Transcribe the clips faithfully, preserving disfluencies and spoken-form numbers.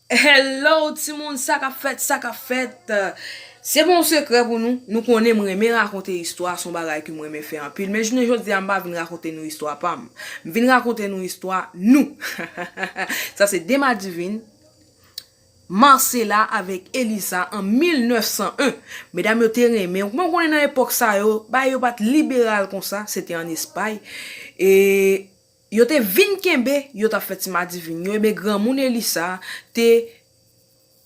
Hello timoun, sa k ap fèt, sa k ap fèt? Se pa yon sekrè pou nou, nou konnen m renmen rakonte istwa, se yon bagay ke m renmen fè anpil. Men jounen jodi a, m pa vin rakonte nou istwa pa m. M vin rakonte nou istwa nou. Sa se de madivin, Marcela avèk Elisa an mil nèf san en. Medam yo te renmen, ou konnen nan epòk sa yo, bagay yo pa t liberal konsa, se te an Espay. E yo te vin kenbe, yo t ap fè ti madivin yo, ebyen granmoun Elisa te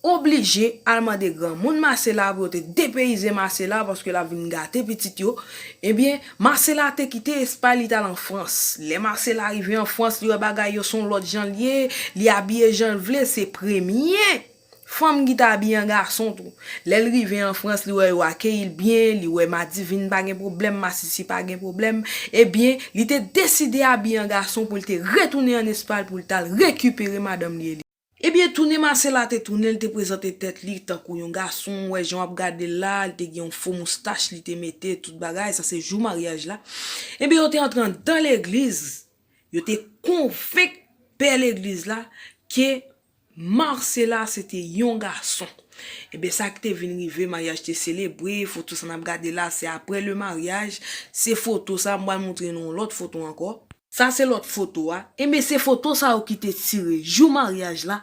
oblije al mande granmoun Marcela pou yo te depeyize Marcela paske l ap vin gate pitit yo. Ebyen, Marcela te kite Espay, li t al an Frans. Lè Marcela rive an Frans, li wè bagay yo se yon lòt jan l ye, li abiye jan l vle, se premye fanm ki t abiye an gason tou. Lè l rive an Frans, li wè yo akeyi l byen, li wè madivin pa gen pwoblèm, masisi pa gen pwoblèm. Ebyen, li te deside abiye an gason pou l te retounen an Espay pou l t al rekipere madanm li Eli. Ebyen, tounen Marcela te tounen, l te prezante tèt li tankou yon gason, ou wè jan w ap gade l la, li te gen yon fo moustach, li te mete tout bagay, sa se jou maryaj la. Ebyen, yo te antre anndan legliz, yo te konvenk pè legliz la ke Marcela se te yon gason. Ebyen, sa ki te vin rive, maryaj te selebre, foto sa n ap gade la, se apre le maryaj, se foto sa, m pral montre nou yon lòt foto ankò. Sa se lòt foto a. Ebyen, se foto sa yo ki te tire jou maryaj la.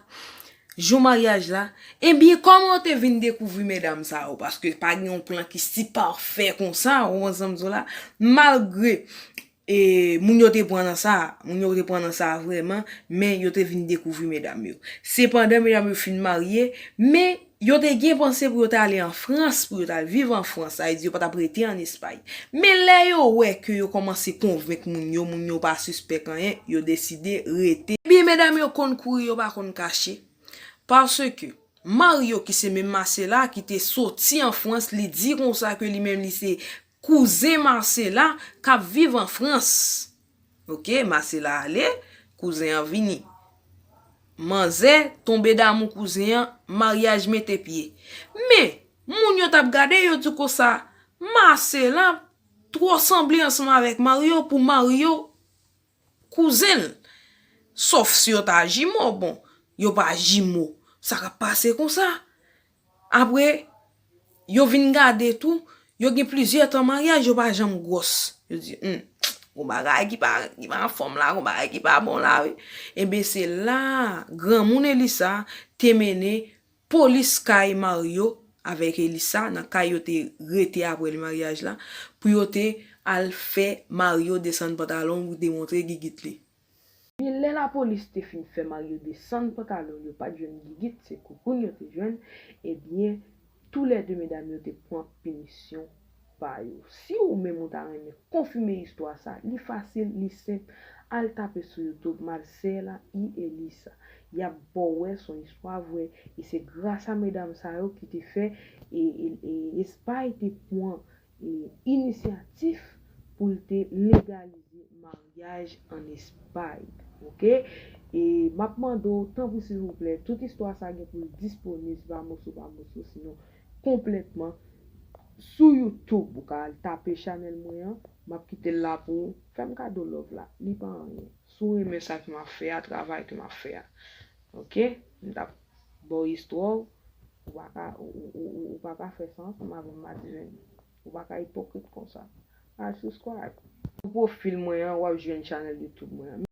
Jou maryaj la. Ebyen, kòman yo te vin dekouvri medam sa yo? Paske pa gen yon plan ki si pafè konsa, ou konprann sa m di w la. Malgre e moun yo te pran nan sa, moun yo te pran nan sa vrèman, men yo te vin dekouvri medam yo. Sepandan, medam yo fin marye, men yo te gen panse pou yo t ale an Frans, pou yo t al viv an Frans, sa vle di yo pa t ap rete an Espay. Men lè yo wè ke yo kòmanse konvenk moun yo, moun yo pa sispèk anyen, yo deside rete. Ebyen, medam yo konn kouri, yo pa konn kache. Paske Mario, ki se menm Marcela, ki te soti an Frans, li di konsa ke li menm li se kouzen Marcela k ap viv an Frans. Oke, Marcela ale, kouzen an vini. Manzè tonbe damou kouzen an, maryaj mete pye. Men, moun yo t ap gade, yo di konsa, Marcela twò sanble ansanm avèk Mario pou Mario kouzen l. Sòf si yo ta jimo, bon, yo pa jimo. Sa k ap pase konsa? Apre, yo vin gade tou, yo gen plizyè tan maryaj, yo pa janm gwòs. Yo di, hmm, gon bagay ki pa, ki pa anfòm la, gon bagay ki pa bon la, wi. Ebyen, se la, granmoun Elisa te mennen polis kay Mario avèk Elisa, nan kay yo te rete apre le maryaj la, pou yo te al fè Mario desann pantalon pou demontre gigit li. Men lè lapolis te fin fè Mario desann pantalon l, yo pa t jwenn gigit, se koukoun yo te jwenn, ebyen, toulède medam yo te pran pinisyon pa yo. Si ou menm ou ta renmen konfime istwa sa, li fasil, li senp, al tape sou YouTube, Marcela y Elisa. Y ap ba w wè, se yon istwa vrè, e se gras a medam sa yo ki te fè, e, e, e Espay te pran, e, inisyatif pou l te legalize maryaj an Espay, oke? E m ap mande w, tanpri silvouplè, tout istwa sa gen pou l disponib, se pa moso pa moso, sinon konplètman sou YouTube. Ou ka al tape chanèl mwen an, m ap kite l la pou ou. Fè m kado love la, li pa anyen. Si w renmen sa ke m ap fè a, travay ke m ap fè a, oke? M t ap ba w istwa w, ou pa ka, ou, ou, ou, ou pa ka fè sa ansanm avè m, madivin. Ou pa ka ipokrit konsa. Al subscribe. Sou pwofil mwen an, w ap jwenn chanèl YouTube mwen an.